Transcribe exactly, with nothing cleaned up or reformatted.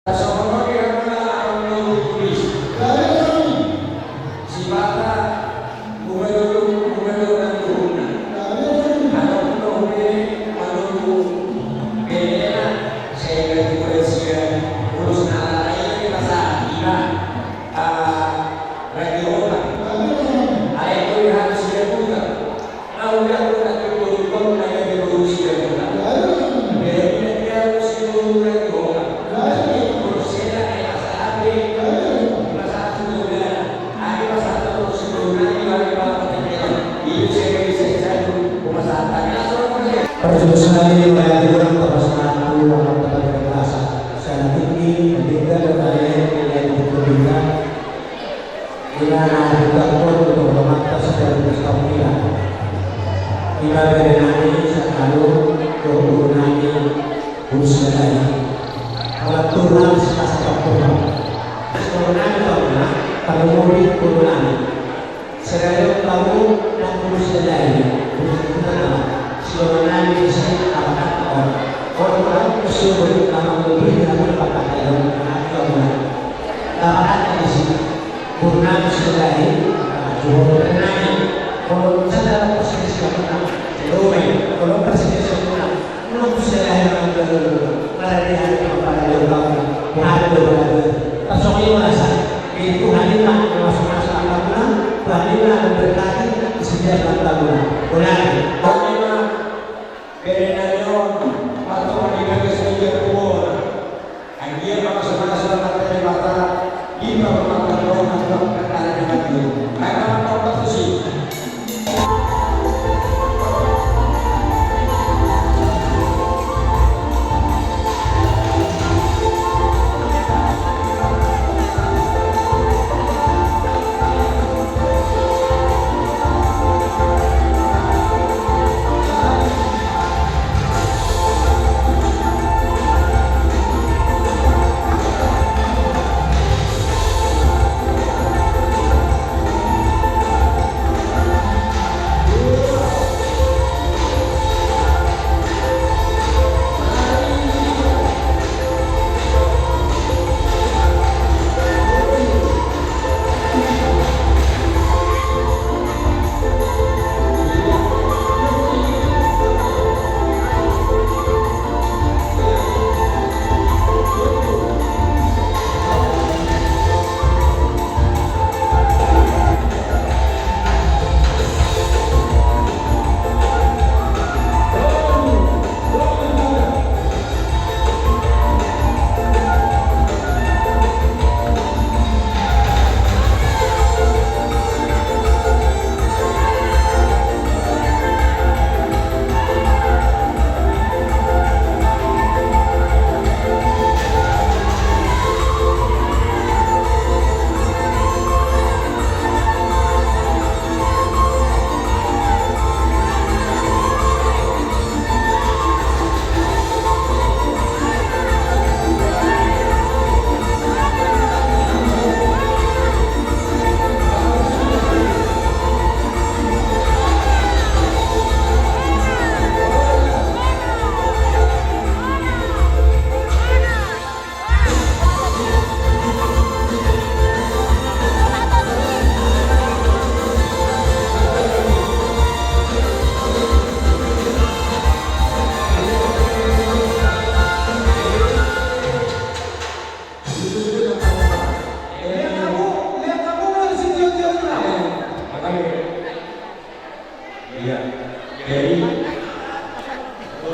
Songon on di hita na mangolu tulis. Sipata, buka dulu, buka dulu nang tuhuna. Adong do be mangolu. Beda, saya ganti polisi ya. Urus nala lain di pasar, iba. Ah, radio otak. Alai itu harus dia putar. Parjolo sahali mauliate ma di Tuhanta, pasahat tu Amanta Pardenggan Basa, siala tingki, na denggan dohot na leleng, na di bumi on. Di na hutangkon tu Amanta Sipajumpang Taon Pian. Ima bere nami Sangalo, dohot boru nami Boru Silahi. Ala tuhor nami sipasa pangkuha. Songon nami taon na, tarlumobi boru nami. Serayo kamu nang Boru Silahi, Boru Silahi. Songon nami disi abakan on. On, on, on, suruh nama mobil, nama tempat pakaian, nama mobil. Lapatanna disi, boru nami Silahi, boru nami, molo sada persis na muna, domen, molo persis na muna, molo Silahi na muna, molo dia na muna, molo dia na muna, molo dia na muna. Tasongon i ma rasa, Tuhan i ma, molo sama-sama na muna, Tuhan i ma memberkati, di setiap langkah muna. Mula, molo i ma, Bere nami on, martonga di bagas ni jabuna. Anggiat mamasu-masu Amanta Debata, di parumaen on, Amanta Debata. Baik, Amanta Debata, tusi. Iya. Jadi,